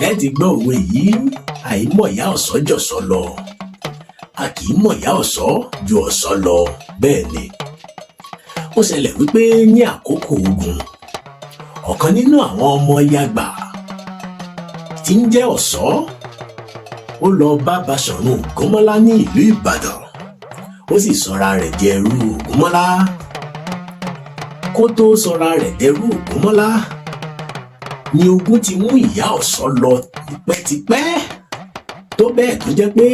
Ẹ ti gbọ́ òwe yìí, àìmọ̀yá ọ̀sọ́ jọ̀sọ́ lọ. A kì í mọ̀yá ọ̀sọ́ ju ọ̀sọ́ lọ. Bẹ́ẹ̀ ni, ó ṣẹlẹ̀ wípé ní àkókò ogun, ọ̀kan nínú àwọn ọmọ Yàgbà tí ń jẹ́ Ọ̀ṣọ́, ó lọ bá Baṣọ̀run Ògúnmọ́lá ní ìlú Ìbàdàn, ó sì sọra rẹ̀ di ẹrú Ògúnmọ́lá. Kó tó sọra rẹ̀ dẹrú Ògúnmọ́lá ni ogun ti mú ìyá Ọ̀ṣọ́ lọ tipẹ́tipẹ́, tó bẹ́ẹ̀ tó jẹ́ pé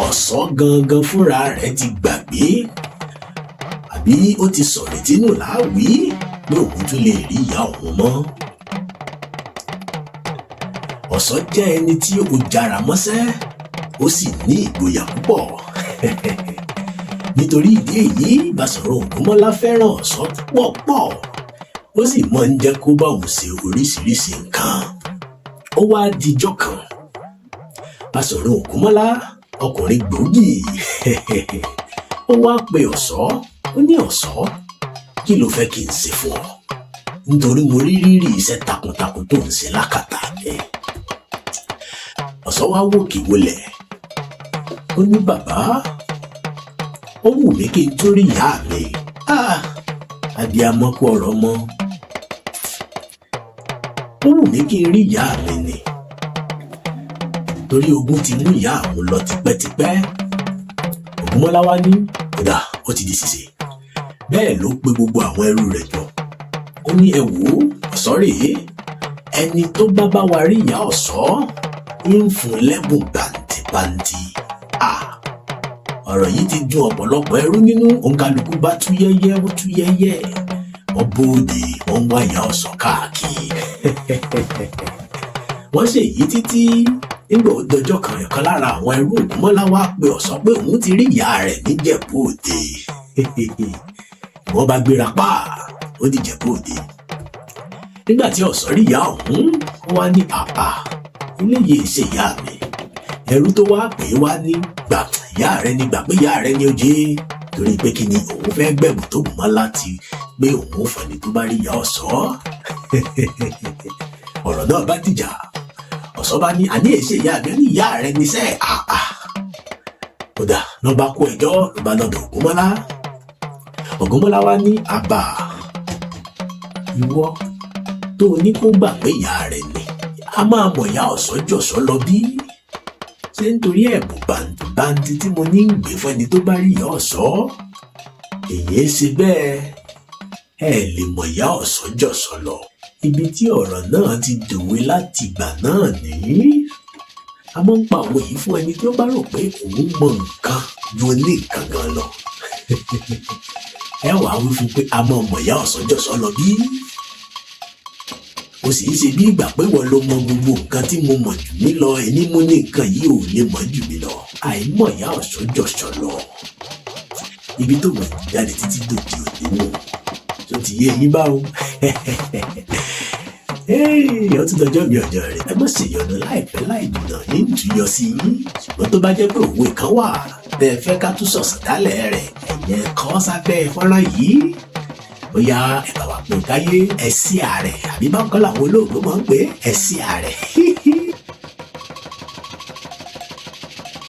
Ọ̀ṣọ́ gangan fúnra rẹ̀ ti gbàgbé, àbí ó ti sọ̀rètí nù láwìí pé òun tún lè rí ìyá òun mọ́. Ọ̀ṣọ́ jẹ́ ẹni tí ó jára mọ́ṣẹ́, ó sì ní ìgboyà púpọ̀. Nítorí ìdí èyí, Baṣọ̀run Ògúnmọ́lá fẹ́ràn Ọ̀ṣọ́ púpọ̀ pọ̀, ó sì máa ń jẹ́ kó bá òun ṣe oríṣiríṣi nǹkan. Ó wá dijọ́ kan, Baṣọ̀run Ògúnmọ́lá, ọkùnrin gbòógì, ó wá pe Ọ̀ṣọ́. Ó ní, "Ọ̀ṣọ́, kí ló fẹ́ kí n ṣe fún ọ? Nítorí mo rí rírì iṣẹ́ takuntakun tó ń ṣe lákàtà mi." Ọ̀ṣọ́ wá wòkè wọlẹ̀, ó ní, "Bàbá, ó wù mí kí n tún rí ìyá mi. Abiyamọ kú ọ̀rọ̀ mọ́. Ó wù mí kí n rí ìyá mi ni, torí ogun ti mú ìyá àwọn lọ tipẹ́tipẹ́." Ògúnmọ́lá wá ní, "Kódà, ó ti di ṣíṣe." Bẹ́ẹ̀ ló pe gbogbo àwọn ẹrú rẹ̀ jọ. Ó ní, "Ẹ wò ó, Ọ̀ṣọ́ rèé. Ẹni tó bá bá wa rí ìyá Ọ̀ṣọ́, ń fún lẹ́bùn bàǹtìbàǹtì." Ọ̀rọ̀ yìí ti dùn ọ̀pọ̀lọpọ̀ ẹrú nínú. Òǹkàlùkù bá tú yẹ́yẹ́, ó tú yẹ́yẹ́, wọ́n bóde, wọ́n ń wá ìyá Ọ̀ṣọ́ káàkiri. Wọ́n ṣe èyí títí. Nígbà ó dọjọ́ kan, ọ̀kan lára àwọn ẹrú Ògúnmọ́lá wá pe Ọ̀ṣọ́ pé òun ti rí ìyá rẹ̀ níjẹ̀bú Òde. Wọ́n bá gbéra pa, ó di Ìjẹ̀bú Òde. Nígbà tí Ọ̀ṣọ́ rí ìyá ọ̀hún, ó wá ní, "Àpà eléyìí ṣe ìyá mi." Ẹrú tó wá pè é wá ní, "Gbà ìyá rẹ ni, gbà pé ìyá rẹ ni ó jẹ́," torí pé kí ni, òun fẹ́ gbẹ̀bùn tó gùn mọ́ láti pé òun ò fẹ́ni tó bá rí ìyá Ọ̀ṣọ́. Ọ̀rọ̀ náà bá dìjà. Ọ̀ṣọ́ bá ní, "Àní èsè ìyá mi." Ní, "Ìyá rẹ ní sẹ́." Àà, kódà lọ́ bá kó ẹjọ́ ló bá lọ́dọ̀ Ògúnmọ́lá. Ògúnmọ́lá wá ní, "Àbà ìwọ tó o ní kó gbà pé ìyá rẹ ni, a máa mọ̀ ìyá Ọ̀ṣọ́ jọ̀ṣọ́ lọ bí? Ṣé nítorí ẹ̀bùn bàǹtìbàǹtì tí mo ní ń gbé fún ẹni tó bá rí ìyá Ọ̀ṣọ́? Èyí ṣe bẹ́ẹ̀, ẹ lè mọ̀ ìyá Ọ̀ṣọ́ jọ̀ṣọ́ lọ." Ibi tí ọ̀rọ̀ náà ti dòwe láti ìgbà náà ní, a máa ń pa òwe yìí fún ẹni tí ó bá rò pé òun mọ nǹkan ju oní nǹkan gan lọ. Ẹ wàá wí fún pé a máa mọ̀ ìyá Ọ̀ṣọ́ jọ̀ṣọ́ lọ bí, o sì ń ṣe bí ìgbà pé wọ́n ló mọ gbogbo nǹkan tí mo mọ̀ jù mí lọ. Èmi mo ní nǹkan yìí, ò lè mọ̀ jù mí lọ. Àìmọ̀ ìyá Ọ̀ṣọ́ jọ̀ṣọ́ lọ, ibi tó mọ̀ jáde títí dòdì òní nù. Tó ti yé yín báwo? Ó tún dọjọ́ mi ọjọ́ rẹ̀. Ẹ má ṣèyọnu, láìpẹ́ láì jìnnà ní ìtúyọ sí yín. Ṣùgbọ́n tó bá jẹ́ pé òwe kan wà tẹ́ ẹ fẹ́ ká tún sọ̀sọ̀ dálẹ̀ rẹ̀, ẹ̀yẹn kọ́ sábẹ́ fọ́nrán yìí. Ó yá, ẹ bá wa pín káyé, ẹ sí ààrẹ, àbí bákan làwọn olóògbé máa ń pè é, ẹ sí ààrẹ.